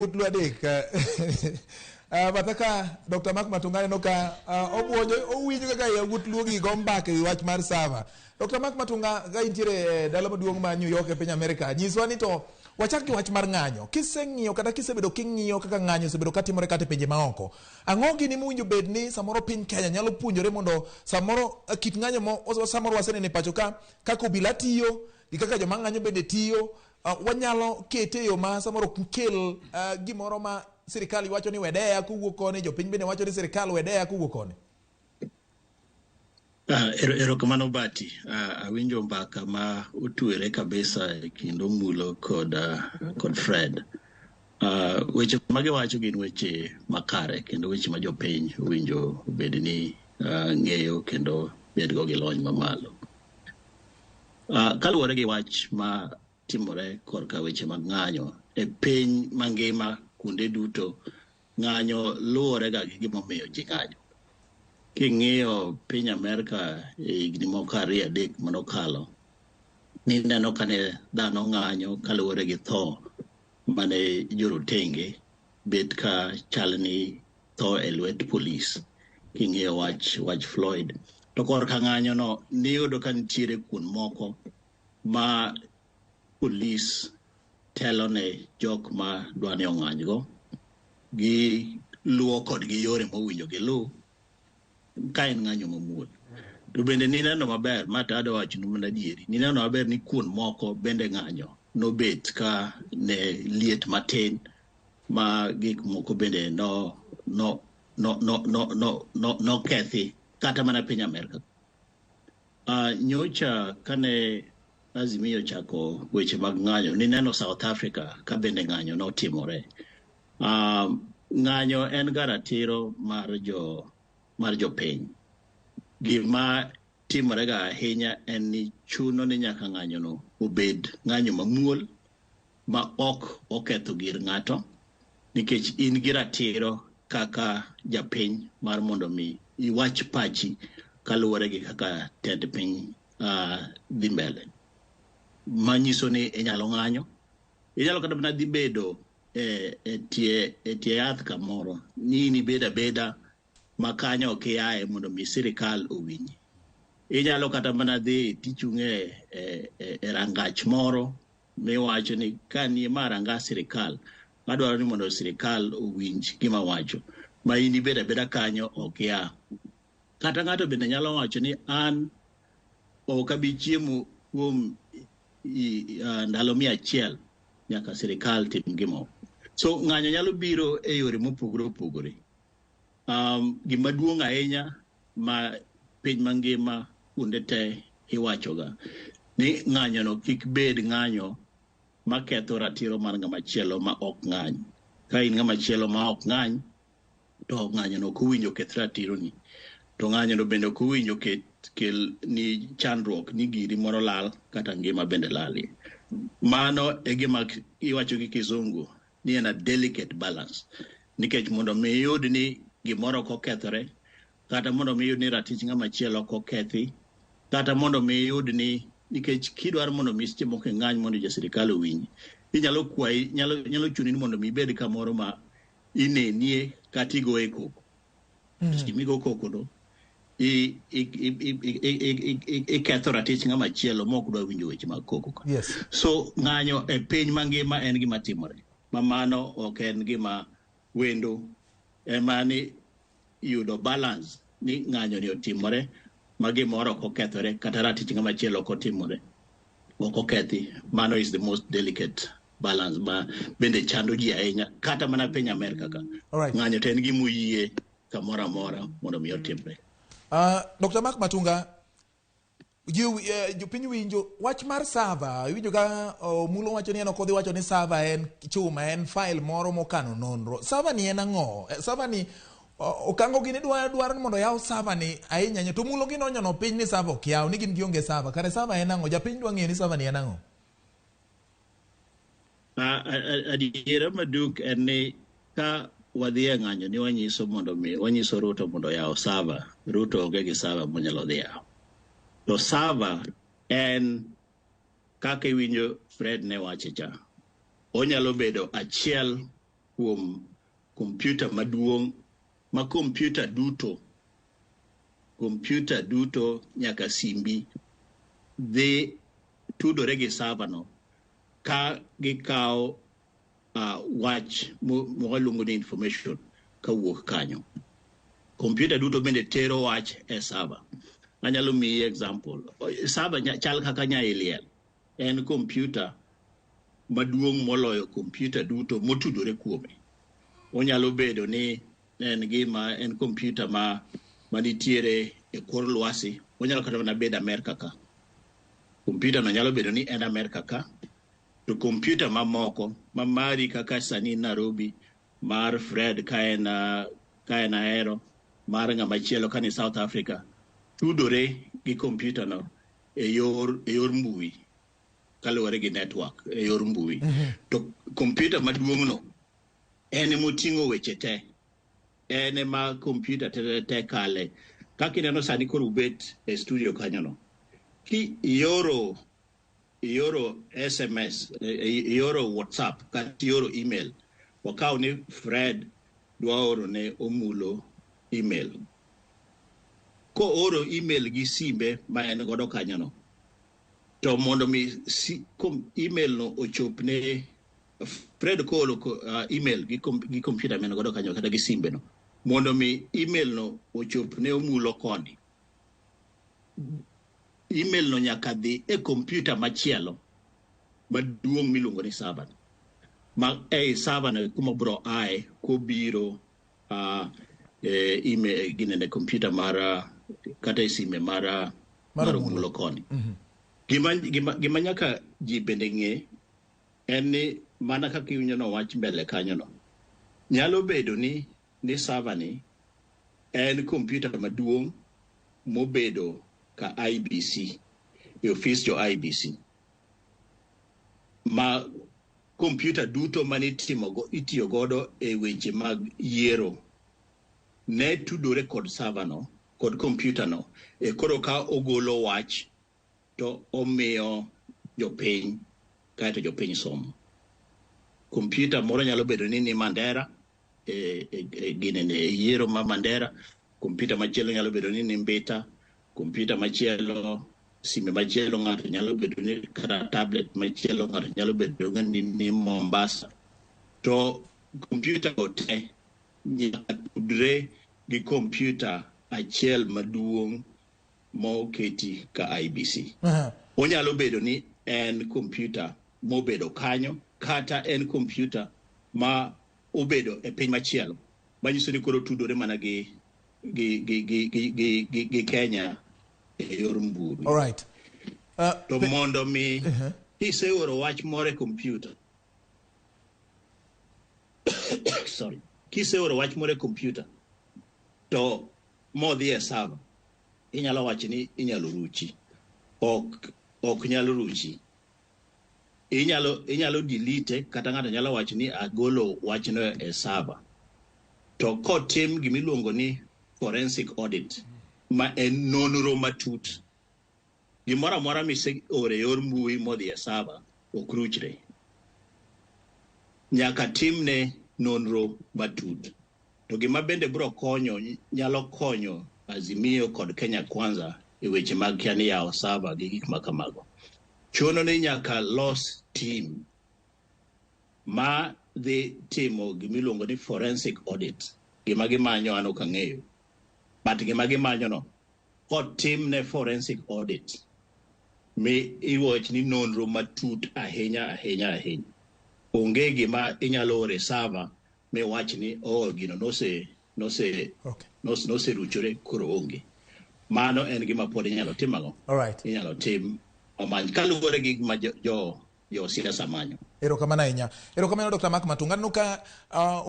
Utlu adek. Batha ka Dr. Mark Matunga aneno ka obuonjo, owinjo kaka yawuot Luo gi go mbaka e wach mar server. Dr. Mark Matunga, ka intiere e dala maduong' ma New York e piny Amerika, nyiswa ni to wachak gi wach mar ng'anyo. Kiseng'iyo kata kisebedo king'iyo kaka ng'anyo osebedo katimore kata e pinje maoko, ang'o gini mowinjo bed ni samoro piny Kenya nyalo puonjore mondo samoro kit ng'anyo mo samoro waseneno e pacho ka, kaka obila tiyo gi kaka joma ng'anyo bende tiyo, wanyalo kete e yo ma samoro ok kel gimoro ma sirikal wacho ni wedeya kowuok koni, jopiny bende wacho ni sirikal wedeya kowuok koni. Erokamano Bati. Awinjo mbaka ma otwere kabisa e kind Omulo kod Fred. Weche ma giwacho gin weche makare kendo weche ma jopiny owinjo obed ni ng'eyo kendo bedgo gi lony mamalo. Kaluwore gi wach ma timore korka weche mag ng'anyo e piny mangima kuonde duto, ng'anyo luwore ga gi gimomiyo ji ng'anyo. King'iyo piny Amerka e higni moko ariyo adek manokalo, nineno kane dhano ng'anyo kaluwore gi tho mane jorotenge bet ka chal ni tho e lwet polis. King'iyo wach Floyd. To korka ng'anyo no, niyudo ka nitiere kuond moko ma polis telo ne jok ma dwa ni ong'anygo, gi luwo kodgi yore mowinjo giluw ka en ng'anyo mamuol. To bende nineno maber, ma to adwa wachonu mana adieri, nineno maber ni kuond moko bende ng'anyo nobet ka ne liet matin ma gik moko bende no no no no no no no nokethi kata mana piny Amerka. Nyocha kane Azimio ochako weche mag ng'anyo, nineno South Africa ka bende ng'anyo notimore. Ng'anyo en ga ratiro mar jopiny. Gima timore ga ahinya en ni chuno ni nyaka ng'anyo no obed ng'anyo mamuol ma ok oketho gir ng'ato, nikech in gi ratiro kaka japiny mar mondo mi iwach pachi kaluwore gi kaka tend piny dhi mbele. Manyiso ni inyalo ng'anyo, inyalo kata mana dhi bedo e tie yath kamoro ni in ibed abeda ma kanyo ok iaye mondo mi sirikal owinji. Inyalo kata mana dhi tichung' e rangach moro miwacho ni ka nie ma ranga sirikal, adwaro ni mondo sirikal owinj gima wacho. Ma in ibed abeda kanyo ok ia. Kata ng'ato bende nyalo wacho ni an ok abi chiemo kuom ndalo 100 nyaka sirikal tim gimoro. So ng'anyo nyalo biro e yore mopogore opogore. Gima duong' ahinya ma piny mangima kuonde te iwachoga ni ng'anyo no kik bed ng'anyo maketho ratiro mar ng'ama chielo ma ok ng'any. Ka in ng'ama chielo ma ok ng'any, to ng'anyo no ok owinjo keth ratironi. To ng'anyo no bende ok owinjo kel ni chandruok ni giri moro lal kata ngima bende lalie. Mano e gima iwacho gi kizungu ni en a delicate balance. Nikech mondo mi iyud ni gimoro ok okethore, kata mondo mi iyud ni ratich ng'ama chielo ok okethi, kata mondo mi iyud ni nikech kidwaro mondo mi seche moko ing'any mondo jo sirikal owinji, inyalo kwayi, nyalo chuni ni mondo mi ibed kamoro ma inenie kata igoye koko. Seche migo koko no, iketho ratich ng'ama chielo ma ok dwa winjo weche mag koko ka. So ng'anyo e piny mangima en gima timore. Ma mano ok en gima wendo, ema ni yudo balance ni ng'anyo ni otimore ma gimoro ok okethore kata ratich ng'ama chielo ok otimore, ok okethi. Mano is the most delicate balance ma bende chando ji ahinya kata mana piny Amerka ka. Ng'anyo to en gima oyie kamoro amora mondo mi otimre. Dr. Mark Matunga, jopiny winjo wach mar server, iwinjo ka Omulo wacho ni en ok odhi wacho ni server en chuma, en file moro mokano nonro. Server ni en ang'o? Server ni Okango gini dwaro ni mondo oyaw server ni ahinya ahinya, to Omulo gini onyono piny ni server ok yaw, ni gin gionge server. Kare server en ang'o? Japiny dwa ng'eyo ni server ni en ang'o? Adiera maduk en ni ka wadhi e ng'anyo ni wanyiso mondo mi wanyiso Ruto mondo oyaw server, Ruto onge gi server monyalo dhi yawo. To server en kaka iwinjo Fred ne wache cha. Onyalo bedo achiel kuom kuom kompyuta maduong' ma kompyuta duto kompyuta duto nyaka simbi dhi tudore gi server no ka gikawo wach mwaluongo ni information kawuok kanyo. Kompyuta duto bende tero wach e server. Anyalo miyi example. Server chal kaka nyailiel. En kompyuta maduong' moloyo kompyuta duto motudore kuome. Onyalo bedo ni en gima en kompyuta ma manitiere e kor lwasi. Onyalo kata mana bedo Amerka ka. Kompyuta no nyalo bedo ni en Amerka ka. To kompyuta mamoko ma mari kaka sani Nairobi, mar Fred ka en Ahero, mar ng'ama chielo ka ni South Africa, tudore gi kompyuta no e yor mbui kaluwore gi network e yor mbui. To kompyuta maduong' no en emoting'o weche te. En ema kompyuta te kale. Kaka ineno sani koro ubet e studio kanyo no. Ki ioro SMS, ioro WhatsApp, kata ioro email, wakaw ni Fred dwa oro ne Omulo email. Kooro email gi simbe ma en godo kanyo no, to mondo mi email no ochop ne Fred kooro email gi kompyuta ma en godo kanyo kata gi simbe no, mondo mi email no ochop ne Omulo koni, email no nyaka dhi e kompyuta machielo maduong' miluongo ni server. Ma ei server no kuma bro ae kobiro email ginene kompyuta mar kata e sime mar Omulo koni. Gima nyaka ji bende ng'e en ni mana kaka iwinjo no wach mbele kanyo no, nyalo bedo ni server ni en kompyuta maduong' mobedo ka IBC, e ofis jo IBC, ma kompyuta duto manitimogo itiyo godo e weche mag yiero ne tudore kod server no, kod kompyuta no, e koro ka ogolo wach to omiyo jopiny, kaeto jopiny somo. Kompyuta moro nyalo bedo ni Mandera, e yiero ma Mandera, kompyuta machielo nyalo bedo ni Mbita, kompyuta machielo, sime machielo ng'ato nyalo bedo ni kata tablet machielo ng'ato nyalo bedo ni Mombasa. To kompyuta go te nyaka tudre gi kompyuta achiel maduong' moketi ka IBC. Onyalo bedo ni en kompyuta mobedo kanyo kata en kompyuta ma obedo e piny machielo, manyiso ni koro tudore mana gi Kenya e yor mbui. All right. To mondo mi kiseoro wach moro e kompyuta, sorry, kiseoro wach moro e kompyuta to modhi e server, inyalo wacho ni inyalo ruchi. Ok nyal ruchi. Inyalo delete, kata ng'ato nyalo wacho ni agolo wachno e server. To kotim gimiluongo ni forensic audit, ma en nonro matut, gimoro amora miseoro e yor mbui modhi e server ok ruchre. Nyaka timne nonro matut. To gima bende biro konyo, nyalo konyo Azimio kod Kenya Kwanza e weche mag kia ni yawo server gi gik ma kamago. Chuno ni nyaka los team ma dhi timo gimiluongo ni forensic audit. Gima gimanyo an ok ang'eyo. But gima gimanyo no, kotimne forensic audit, mi iwach ni nonro matut ahinya ahinya ahinya. Onge gima inyalo oro e server miwach ni oh gino noseruchore koro onge. Mano en gima pod inyalo tim ang'o? All right. Inyalo tim omany kaluwore gi gima jo siasa manyo. Erokamano ahinya. Erokamano Dr. Mark Matunga. Aneno ka